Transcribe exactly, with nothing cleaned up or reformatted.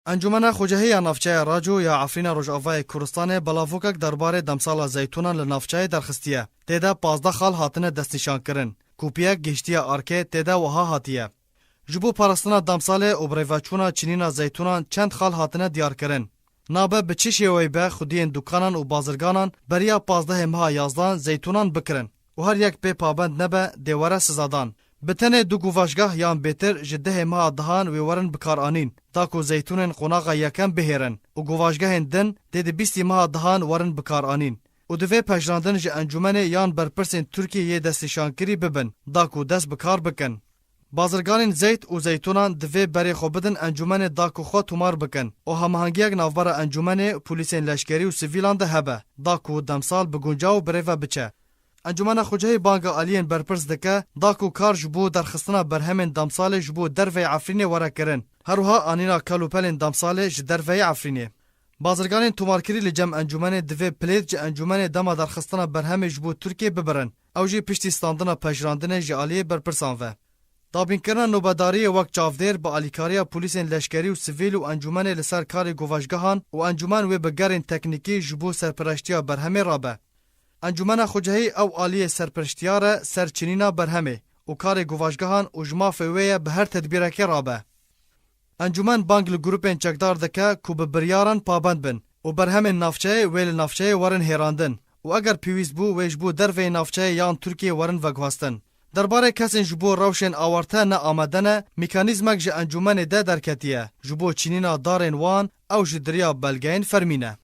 Encûmena Xwecehî ya Navçeya Raco ya Efrîna Rojavayê Kurdistanê belavokek derbarê demsala zeytûnan li navçeyê derxistiye. Tê de pazdeh xal hatine destnîşankirin. Kopiyek gihiştiye arkê, tê de wiha hatiye: Ji bo parastina demsalê û birêveçûna çinîna zeytûnan çend xal hatine diyarkirin. Nabe bi çi şêweyî be, xwediyên dukanan û bazirganan beriya pazdehê meha yazdan zeytûnan bikirin û her yek pê pabend nebe, dê were sizadan. Bi tenê du govaşgah yan bêtir ji dehê meha dehan wê werin bikaranîn, da ku zeytûnên qonaxa yekem bihêrin û govaşgehên din dê di bîstî meha dehan werin bikaranîn. Û divê pejirandin ji encûmenê yan berpirsên Tirkiyê yê destnîşankirî bibin, da ku dest bi kar bikin. Bazirganên zeyt û zeytûnan divê berê xwe bidin encûmenê, da ku xwe tomar bikin û hemahengiyek navbera encûmenê, polîsên leşkerî û sivîlan de hebe, da ku demsal bi guncaw birêve biçe. Encûmena Xwecehî banga aliyên berpirs dike, da ku kar ji bo derxistina berhemên demsalê ji bo derveyê Efrînê were kirin, her wiha anîna kelûpelên demsalê ji derveyê Efrînê. Bazirganên tomarkirî li cem encûmenê divê pilêt ji encûmenê dema derxistina berhemê ji bo Tirkiyê bibirin. Ew jî piştî standina pejirandinê ji aliyê berpirsan ve. Dabînkirina nobedariyê wek çavdêr bi alîkariya polîsên leşkerî û sivîl û encûmenê li ser karê govaşgehan û encûmen wê bi gerên teknîkî ji bo serpereştiya berhemê rabe. Encûmena Xwecehî ew aliyê serpereştiyar e ser çinîna berhemê û karê govaşgehan û ji mafê wê ye bi her tedbîrekê rabe. Encûmen bang li grûpên çekdar dike ku bi biryaran pabend bin û berhemên navçeyê wê li navçeyê werin hêrandin û eger pêwîst bû, wê ji bo derveyê navçeyê yan Tirkiyê werin veguhestin. Derbarê kesên ji bo rewşên awarte ne amade ne, mekanîzmek ji encûmenê de derketiye, ji bo çinîna darên wan ew ji diriya belgeyên fermî ne.